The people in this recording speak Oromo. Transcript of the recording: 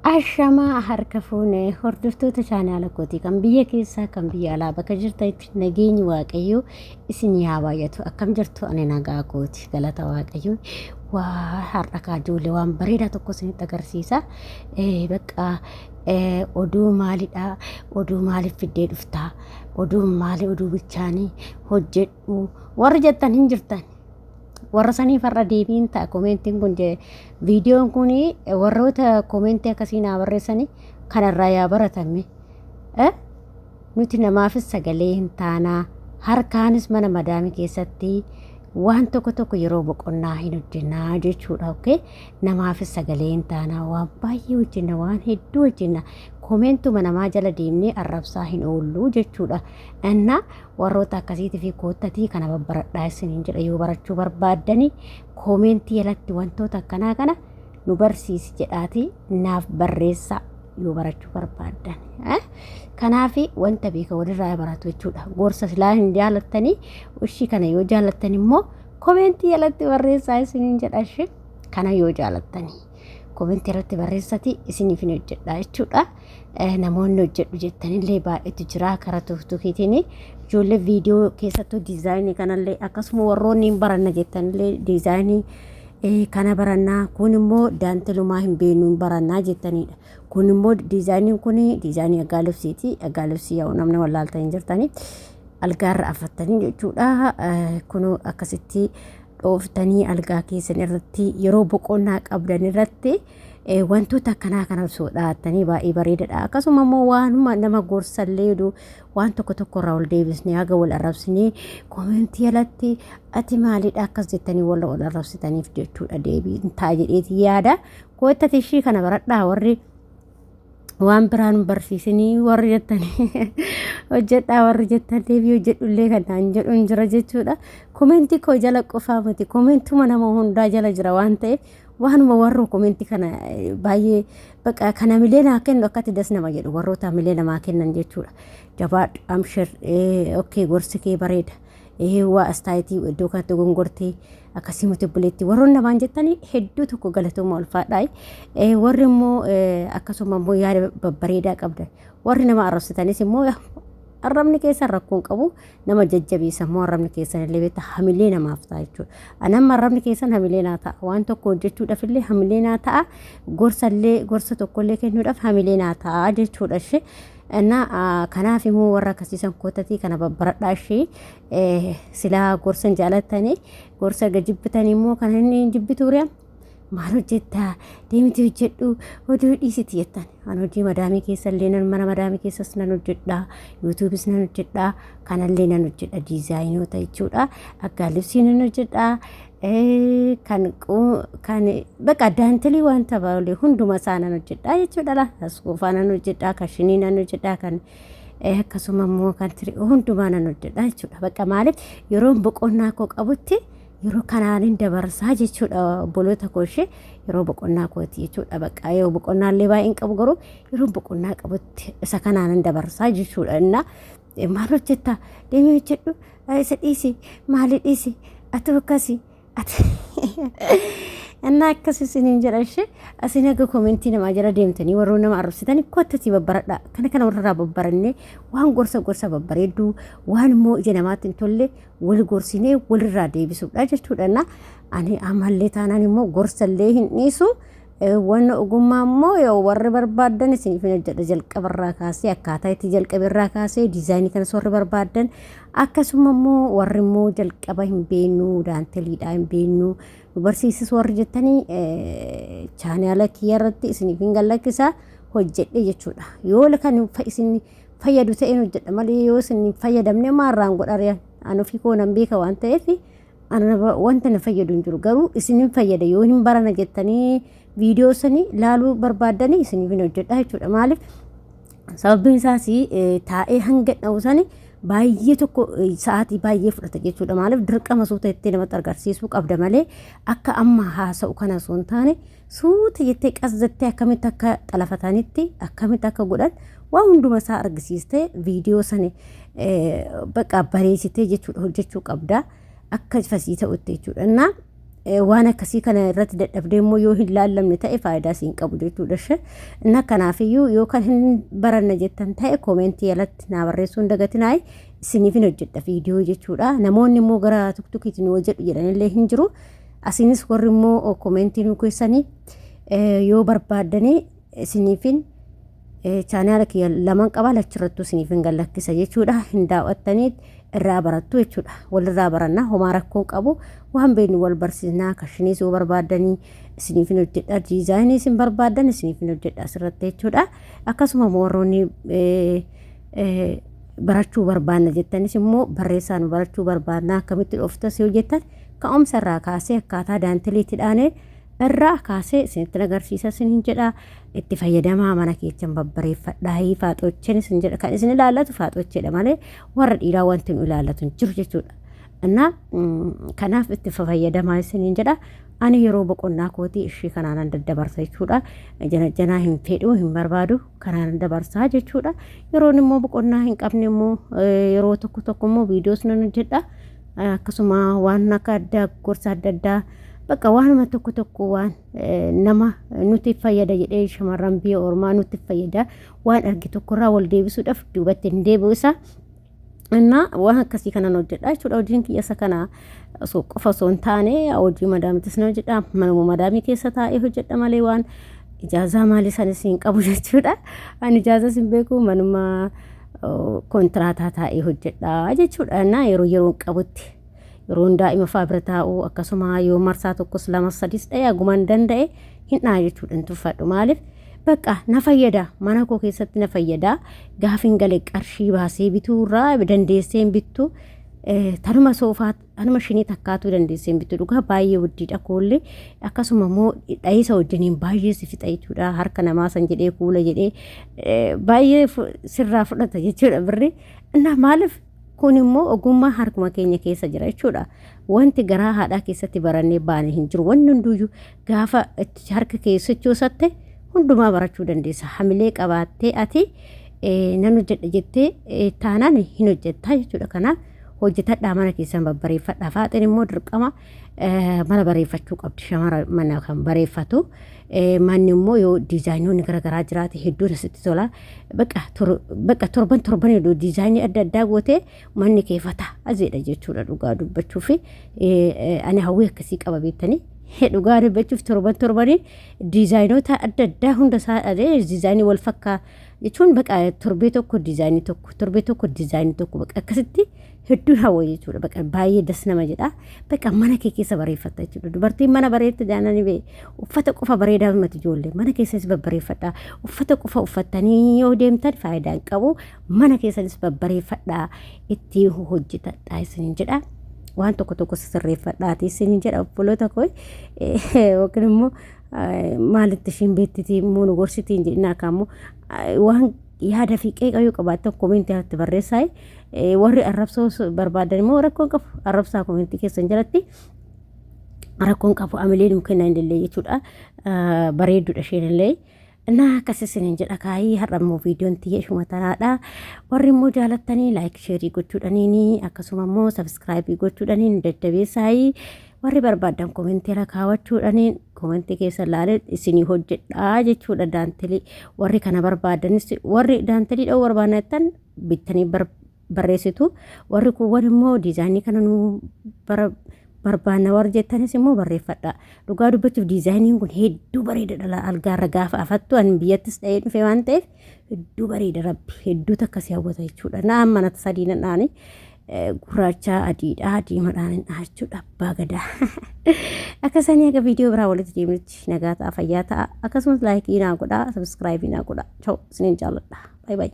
Ashamaa harka fuune hordoftoota chaanaala kootii kan biyya keessaa kan biyya alaa bakka jirtanitti nageenyi Waaqayyoo isin haa baay'atu. Akkam jirtu? Ani nagaa kooti, galata Waaqayyoo. Waa har'a kaa ijoollee waan bareedaa tokko isinitti agarsiisa. Bakka oduu maalidha? Oduu maaliif fiddee dhuftaa? Oduu maali? Oduu bichaanii hojjedhu warri jettan hin jirtan. Warra saniif har'a deebiin ta'a komeentiin kun, viidiyoon kun warroota komeentii akkasii naa barreessanii kanarraa yaa baratame. Nuti namaafis sagalee hin taanaa, harkaanis mana madaamii keessatti waan tokko tokko yeroo boqonnaa hin hojjennaa jechuudha. Okay? Namaafis sagalee hin taanaa, waan baay'ee hojjenna, waan hedduu hojjenna. Komeentuma namaa jala deemnee arrabsaa hin oollu jechuudha. Innaa warroota akkasiitii fi koottatii kana babbaradhaa isiniin jedha. Yoo barachuu barbaaddanii koomeentii jalatti wantoota akkanaa kana nu barsiisi jedhaatii naaf barreessaa yoo barachuu barbaaddan. Kanaaf wanta beeka walirraa baratu jechuudha. Gorsa silaa hin jaalattanii, ishii kana yoo jaalattan immoo koomeentii jalatti barreessaa isiniin jedha. Ishee kana yoo jaalattanii koomeentii irratti barreessatii isiniif hin hojjedha jechuudha. Namoonni hojjedhu jettanillee baay'eetu jira karaa tuuktukiitiin, ijoollee viidiyoo keessattuu diizaayinii kanallee, akkasuma warroonni hin baranna jettanillee diizaayinii kana barannaa, kun immoo daantilumaa hin beeknu hin barannaa jettanidha. Kun immoo diizaayiniin kun diizaayinii aggaalubsiiti. Aggaalubsii yaa'u namni wallaaltan hin jirtanii algaarra afattanii jechuudha. Kun akkasitti dhooftanii algaa keessan irratti yeroo boqonnaa qabdan irratti wantoota akkanaa kana osoo dhaattanii baay'ee bareedaadha. Akkasuma immoo waanuma nama gorsallee oduu waan tokko tokko irraa ol deebisnee haga wal arrabsinee koomentii jalatti ati maalidha akkas jettanii wal wal arrabsitaniif jechuudha, deebii ta'a jedheeti yaada. Koottati ishii kana baradhaa, warri waan biraan barsiisinii warri jettanii, hojjedhaa warri jettan, deebii hojjedhullee kan naan jedhu hin jira jechuudha. Komentii koo jala qofaa miti, komentuma nama hundaa jala jira waan ta'eef, waanuma warra komentii kana baay'ee baqa kan hamilee naa kennu akkatti das nama jedhu, warroota hamilee namaa kennan jechuudha. Jabaadhu, amshir, okay, gorsi kee bareeda. Waa astaayitii iddoo kanatti gongortee akkasii miti obboleetti warroonni namaan jettanii hedduu tokko galatooma, ulfaadhaa. Warri immoo akkasuma immoo yaada babbareedaa qabdan, warri nama arrabsitanis immoo arrabni keessan rakkoon qabu, nama jajjabeessa immoo arrabni keessan illee beektaa hamilee namaaf ta'a jechuudha. Anamma arrabni keessan hamilee naa ta'a, waan tokko hojjechuudhaaf illee hamilee naa ta'a, gorsa illee, gorsa tokko illee kennuudhaaf hamilee naa ta'a jechuudha ishee. Innaa kanaaf immoo warra akkasiisan kootatii kana babbaradhaa. Ishee silaa gorsa hin jaalattanii, gorsa erga jibbitanii immoo kan inni hin jibbitu ri'a maal hojjettaa, deemiti hojjedhu, oduu dhiisiti jettan. An hojii madaamii keessa illee nan mana madaamii keessas nan hojjedha, yuutuubis nan hojjedha, kanallee nan hojjedha, diizaayinoota jechuudha, aggaalibsii nan hojjedha, kan kan bakka daantilii wanta baay'ee hunduma isaa nan hojjedha jechuudha. La askuufaa nan hojjedha, kashinii nan hojjedha, kan akkasuma immoo kan tirii hundumaa nan hojjedha jechuudha. Bakka maaliif yeroon boqonnaa koo qabutti yeroo kanaanin dabarsaa jechuudha, obboloota koo. Ishee yeroo boqonnaa kooti jechuudha. Bakka yeroo boqonnaa illee baay'een qabu, garuu yeroo boqonnaa qabutti isa kanaanin dabarsaa jechuudha. Innaa maal hojjettaa, deemee hojjedhu, isa dhiisi, maali dhiisi, ati akkasi ati innaa akkas isiniin jedha. Ishee asin haga komentii namaa jala deemtanii warroon nama arrabsitanii kottatii babbaradhaa. Kana kana warra babbarannee waan gorsa gorsa babbareedduu, waan immoo ija namaatti hin tolle wal gorsinee walirraa deebisuudha jechuudha. Innaa ani ammallee taanaan immoo gorsallee hin dhiisu. Wanna ogummaa immoo yoo warri barbaaddan isiniif hin hojjedha, jalqabarraa kaasee, akkaataa itti jalqaberraa kaasee diizaayinii kanas warri barbaaddan, akkasuma immoo warri immoo jalqaba hin beeknu, daanteliidhaa hin beeknu, nu barsiisis warri jettanii, chaanaala kiyya irratti isiniif hin gallakkisa hojjedhe jechuudha. Yoo kan isin fayyadu ta'een hojjedha malee yoo isin hin fayyadamne maarraan godha? An ofii koo nan beeka waan ta'eef wanta na fayyadu hin jiru, garuu isin hin fayyada yoo hin barana jettanii viidiyoo sanii laaluu barbaaddanii isiniif hin hojjedha jechuudha. Maaliif? Sababbiin isaas taa'ee hanga dha'u sani baay'ee tokko sa'aatii baay'ee fudhata jechuudha. Maaliif? Dirqama suuta jettee namatti agarsiisuu qabda malee akka amma haasa'u kana osoo hin taane, suuta jettee qas jettee akkamitti akka xalafatanitti, akkamitti akka godhan waan hunduma isaa argisiistee viidiyoo sani bakka bareessitee jechuudha hojjechuu qabda, akka fasii ta'utti jechuudha. Innaa Waan akkasii kana irratti dadhabdee immoo yoo hin laallamne ta'e faayidaa siin qabu jechuudha ishee. Inna kanaafiyyuu yoo kan hin baranna jettan ta'e koomentii alatti naa barreessuu hin dagatinaayi isiniif hin hojjedha viidiyoo jechuudha. Namoonni immoo gara tuktukiitiin nu hojjedhu jedhanillee hin jiru. Asiinis warri immoo koomentii nu keessanii yoo barbaaddanii isiniifin chaanaala kiyya laman qaba lachirrattuu isiniifin gallakkisa jechuudha. Hin daawwattanii irraa barattu jechuudha. Walirraa baranna homaa rakkoon qabu waan beeknu wal barsiisnaa kashiniis yoo barbaaddanii isiniifin hojjedha diizaayinii isin barbaaddan isiniifin hojjedha asirratti jechuudha. Akkasuma warroonni barachuu barbaanna jettanis immoo barreessaa nu barachuu barbaanna akkamitti dhooftas yoo jettan ka'umsa irraa kaasee akkaataa daantiliitti dhaanee irraa kaasee isinitti agarsiisa isiniin jedha. Itti fayyadamaa mana keessan babbareeffadhaa faaxocheen isin jedha kan isin ilaallatu faaxocheedha malee warra dhiiraa wanti nu ilaallatu hin jiru jechuudha. Innaa kanaaf itti fayyadamaa isiniin jedha. Ani yeroo boqonnaa kootii ishii kanaanan daddabarsa jechuudha. Janajjanaa hin fedhu hin barbaadu kanaanan dabarsaa jechuudha. Yeroon immoo boqonnaa hin qabne immoo yeroo tokko tokko immoo viidiyoos nan hojjedha. Akkasuma waan akka addaa gorsa adda addaa bakka waanuma tokko tokko waan nama nuti fayyada jedhee shamarran biyya ormaa nutti fayyada waan arge tokkorraa wal deebisuudhaaf duubatti hin deebi'u isa. Innaa waan akkasii kanan hojjedha jechuudha. Hojiin kiyya isa kana osoo qofa osoo hin taane hojii madaamitis ni hojjedha. Manuma madaamii keessa taa'ee hojjedha malee waan ijaazaa maalii sanis hin qabu jechuudha. Ani ijaazas hin beeku manuma kontiraataa taa'ee hojjedha jechuudha. Innaa yeroo yeroon qabutti yeroon daa'ima fa'aa bira taa'u akkasuma yoo marsaa tokkos lama sadis dha'e hagumaan danda'e hin dha'a jechuudha hin tuffadhu. Maaliif bakka na fayyada mana koo keessatti na fayyada gaafin gale qarshii baasee bituu irraa dandeessee hin bittu tanuma soofaa tanuma shinii takkaatuu dandeessee hin bittu dhugaa baay'ee wuddiidha koollee akkasuma immoo dha'iisa wajjiniin baay'ee si fixa jechuudha harka namaa san jedhee kuula jedhee baay'ee sirraa fudhata jechuudha birri. Innaa maaliif kun immoo ogummaa harkuma keenya keessa jira jechuudha. Wanti garaa haadhaa keessatti barannee baane hin jiru. Wanni hunduyyuu gaafa harka kee sochoosatte hundumaa barachuu dandeessa. Hamilee qabaattee ati nan hojjedha jettee taanaan hin hojjettaa jechuudha. Kanaaf hojjetadhaa mana keessan babbareeffadhaa. Faaxeen immoo dirqama mana bareeffachuu qabdi. Shamara mana kan bareeffatu. Manni immoo yoo diizaayinoonni garaagaraa jiraate hedduu nasitti tola. Bakka torban torban iddoo diizaayinii adda addaa gootee manni kee fataa azeedha jechuudha dhugaa dubbachuu fi ani hawwii akkasii qaba beektanii. Dhugaa dubbachuuf torban torbaniin diizaayinoota adda addaa hunda isaa diizaayinii wal fakkaa jechuun bakka torbee tokko diizaayinii tokko torbee tokko diizaayinii tokko bakka akkasitti hedduu hawwa jechuudha. Bakka baay'ee das nama jedha. Bakka mana kee keessa bareeffatta jechuudha. Dubartiin mana bareetti jaananii bee uffata qofa bareedaa miti ijoollee mana keessanis babbareeffadha. Uffata qofa uffattanii yoo deemtan faayidaa hin qabu. Mana keessanis babbareeffadha. Itti hojjetadha isiniin jedha. Waan tokko tokko sirreeffadhaati isiniin jedha obboloota koo yookiin immoo maalitti ishiin beektiti immoo nu gorsitiin jedhina akka immoo waan yaada fi qeeqa yoo qabaattan koomeentii irratti barreessaa. Warri arrabsoo barbaadan immoo rakkoon qabu arrabsaa koomeentii keessan jalatti rakkoon qabu amilee nuu kennaa hin dandeenye jechuudha. Bareedduudha isheen illee. Innaa akkas isiniin jedha kaayii har'a immoo viidiyoon tiyya ishuma tanaadha. Warri immoo jaalattanii laayik sheerii gochuudhaniini akkasuma immoo sabiskiraayibii gochuudhaniin jajjabeessaayii warri barbaadan komentii irra kaawwachuudhaniin komentii keessa ilaalee isinii hojjedhaa jechuudha daantilii warri kana barbaadanis warri daantilii dha'uu barbaadan jettan bittanii barreessitu warri kuuwwan immoo diizaayinii kana nu bara barbaanna warri jettanis immoo barreeffadha. Dhugaa dubbachuuf diizaayiniin kun hedduu bareeda dhala algaarra gaafa afattu ani biyyattis dha'ee dhufe waan ta'eef hedduu bareeda rabbi hedduu takka si hawwata jechuudha. Na'aan mana sadii nan dha'anii gurraacha adiidha diimadhaan hin dhaha jechuudha abbaa gadaa. Akka sanii akka viidiyoo biraa walitti deemnutti nagaa ta'a fayyaa ta'a akkasumas laayikii naa godhaa sabiskiraayibii naa godhaa. Cha'u isiniin jaalladha. Baay baay.